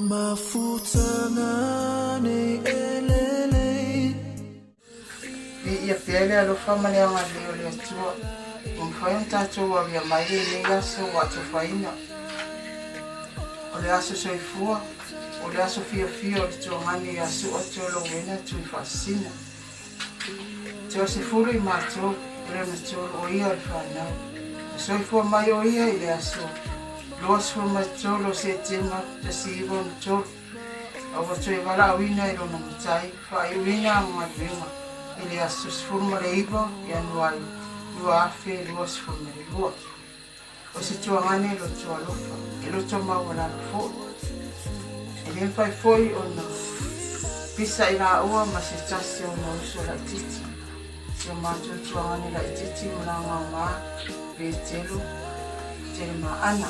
Mafutaga nei e lelei. Viia pea le alofa ma le agalelei o le Atua, ua mafai ona tatou aulia mai lenei aso ua atofaina. O le aso soifua, o le aso fiafia o le tuagane ia Sua Tualouena Tuifaasisina. Toasefulu i matou, o lona tolu o ia o le fanau. Na soifua mai o ia i le aso 23 o Setema 1963, a ua toe valaauina e lona matai faaiuina ana galuega i le aso 19 Ianuari 2022. O se tuagane loto alofa, e loto maualalo foi. E le mafai foi ona pisa i laua ma se tasi o ona uso laitiiti. Si o matou tuagane laitiiti ma Lagaoga, Petelo, Telemaana.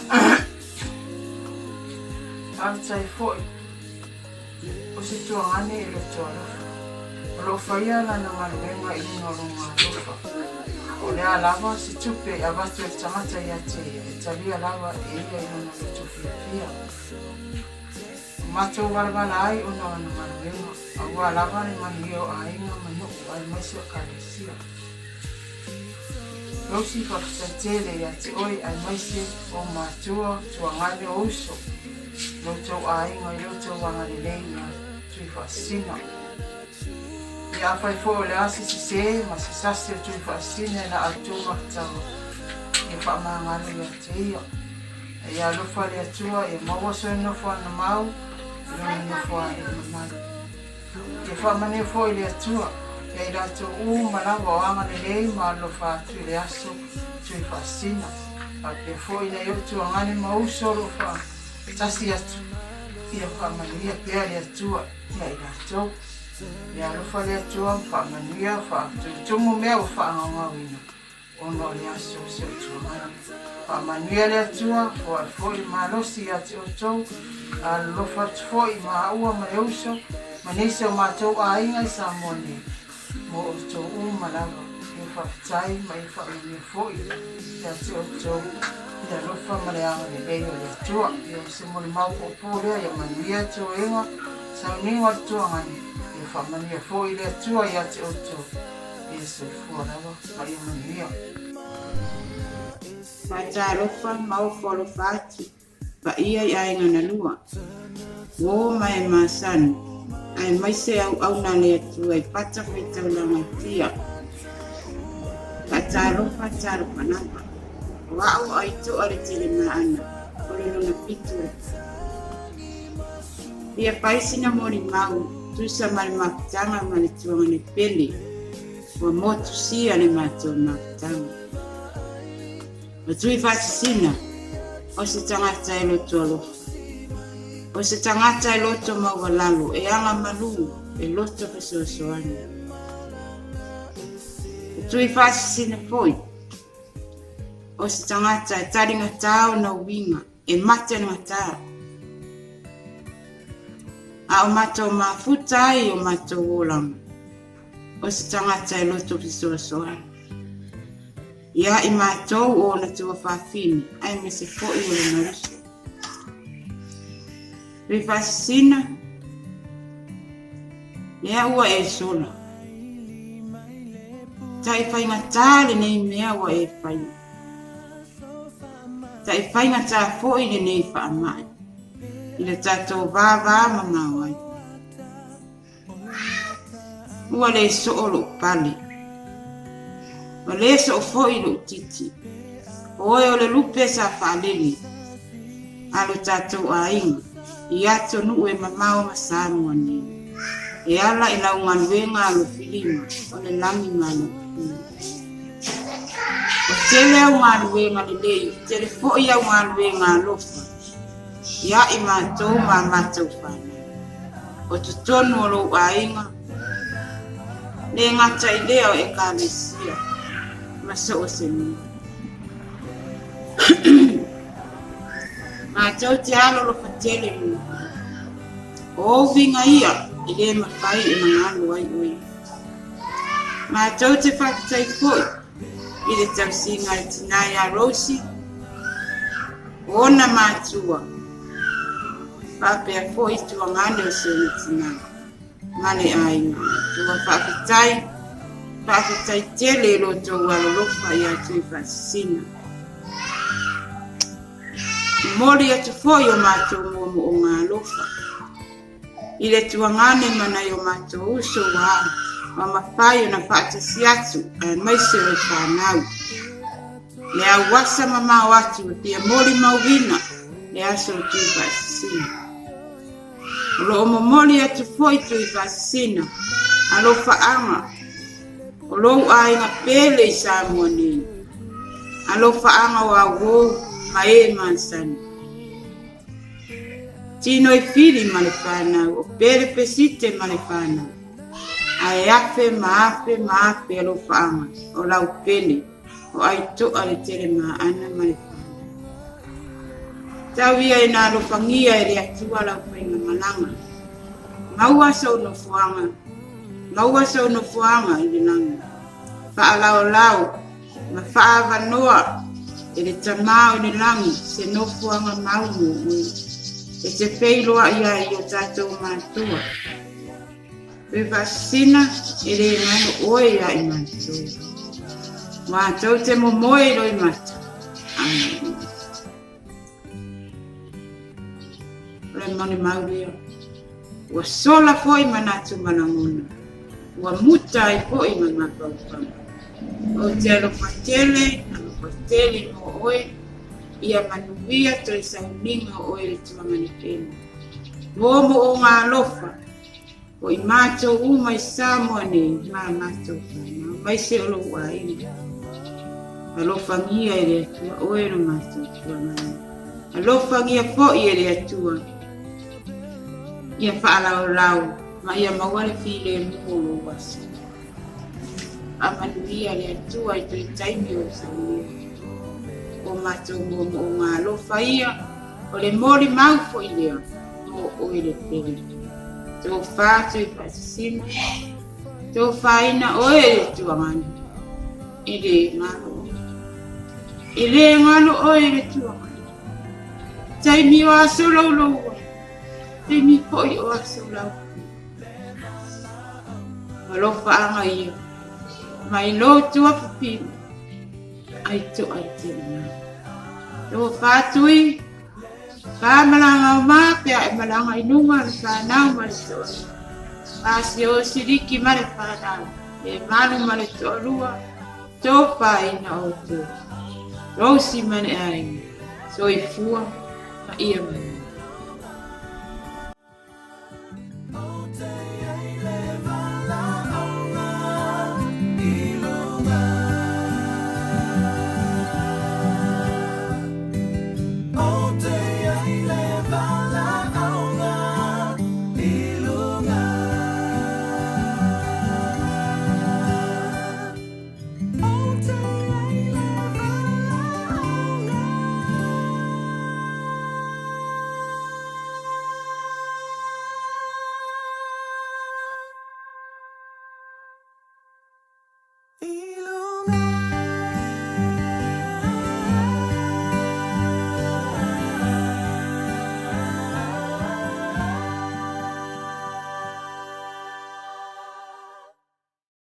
Faafetai foi o se tuagane e loto alofa. O lo o faia lana galuega i luga o lona alofa. O le a lava se tupe e avatu e le tagata ia te ia, e talia lava e ia i lona loto fiafia. Ua matou valavala ai ona o ana galuega, aua lava le manuia o aiga ma nuu aemaise o Ekalesia. Rosie, faafetai tele ia te oe aemaise ou matua, tuagane o uso, lo outou aiga i lo outou agalelei ia Tuifaasisina. Ia afai foi o le a se sese ma se sasi o Tuifaasisina i la outou mafutaga, ia faamagalo ia te ia. A ia alofa le Atua ia maua sona nofoaga mau i lona nofoaga e mamalu. Ia faamanuia foi le Atua ia i latou uma lava o agalelei ma alofa atu i le aso Tuifaasisina, faapea foi nai ou tuagane ma uso o lo o faatasi atu, ia faamanuia pea le Atua ia i latou. Ia alofa le Atua ma faamanuia, faatumutumu mea ua faagaogauina. Ona o le aso o si ou tuagane. Faamanuia le Atua, foai foi le malosi ia te outou, alolofa atu foi i maua ma le uso ma nisi o matou aiga i Samoa nei, mo outou uma lava. Ia faafetai ma ia faamanuia foi ia te outou i le alofa ma le agalelei o le Atua. Ia o se molimau puupuu lea, ia manuia toega, sauniga o le tuagane, ia faamanuia foi le Atua ia te outou. Ia soifua lava ma ia manuia. Faatalofa ma ofo alofa atu paia i aiga na lua, uo ma e masani, aemaise auauna a le Atua i fata faitaulaga e fia. Faatalofa talofa lava. O a'u o Aito'a le Telemaana, o le lona fitu o le papa. Ia fai sina molimau tusa ma le mafutaga ma le tuagane pele ua motusia le matou mafutaga. O Tuifaasisina, o se tagata e loto alofa. O se tagata e loto maualalo, e aga malū, e loto fesoasoani. O Tuifaasisina foi, o se tagata e taligatā ona uiga, E mate gata. A o matou mafuta ai o matou olaga, o se tagata e loto fesoasoani. Ia i matou o ona tuafafine, aemaise foi o lona uso. Tuifaasisina, lea ua e sola. Tai faigata lenei mea ua e faia. Tai faigata foi lenei faamai i le tatou vava mamao ai. Ua le soo lou pale, ua le soo foi lou titi. O oe o le lupe sa faalele a lo tatou aiga i atunuu e mamao ma Samoa nei, e ala i lau galuega alofilima o le lagi ma alofilima. Ua tele au galuega lelei, tele foi au galuega alofa ia i matou ma a matou fanau. O totonu o lou aiga, le gata i lea o Ekalesia ma so o se mea. Matou te alolofa tele i lou. O ou uiga ia e le mafai ona galo ai oe. Matou te faafetai foi i le tausiga a le tinā ia Rosie, o ona matua. Faapea foi tuagane o si ona tinā ma le aiga. Tua faafetai, faafetai tele i lo outou alolofa ia Tuifaasisina. Momoli atu foi o matou moomooga alofa i le tuagane ma nai o matou uso ua ua mafai ona faatasi atu aemaise o le fanau. Le auasa mamao atu e fia molimauina le aso o Tuifaasisina. O lo o momoli atu foi Tuifaasisina alofaaga o lou aiga pele i Samoa nei. Alofaaga o auō ma e masani. Tino i Fili ma le fanau, o Pele Pesite ma le fanau. Ae afe ma afe ma afe alofaaga o lau pele, o Aitoa le Telemaana ma le fanau. Tau ia ina alofagia e le Atua lau faigamalaga. Maua sou nofoaga, maua sou nofoaga i le lagi. Faalaolao ma faaavanoa e le Tama o le lagi se nofoaga mau mo oe, e te feiloai ai i o tatou matua. Pe faasina e le galo oe ia i matou. Matou te momoe i loimata. Amen. O le molimau lea. Ua sola foi manatu ma lagona. Ua muta ai foi ma mafaufau. Ou te alofa tele, alofa tele mo oe, ia manuia toe sauniga o oe le tuangane pele. Moomooga alofa, o i matou uma i Samoa nei ma matou fanau, aemaise o lou aiga. Alofagia e le Atua oe lo matou tuangane. Alofagia foi e le Atua ia faalaolao ma ia maua le filemu o lou aso. Faamanuia le Atua i toe taimi o saunia. O matou moomooga alofa ia, o le molimau foi lea mo oe le pele. Tofa Tuifaasisina, tofaina oe e le tuagana, e le galo oe. E le galo oe le tuagana. Taimi o aso louloua, taimi foi o aso lau. Alofaaga ia, mai lou tuafafine, ai toa i te lima. Tofa Tui, Whāmalanga o mā pea e malanga i lunga le whānau ma le toalua. Whāsio o Siriki ma le whānau, e malu ma le toalua, tofaina outou. Rosie ma le aiga, soifua ma ia manuia.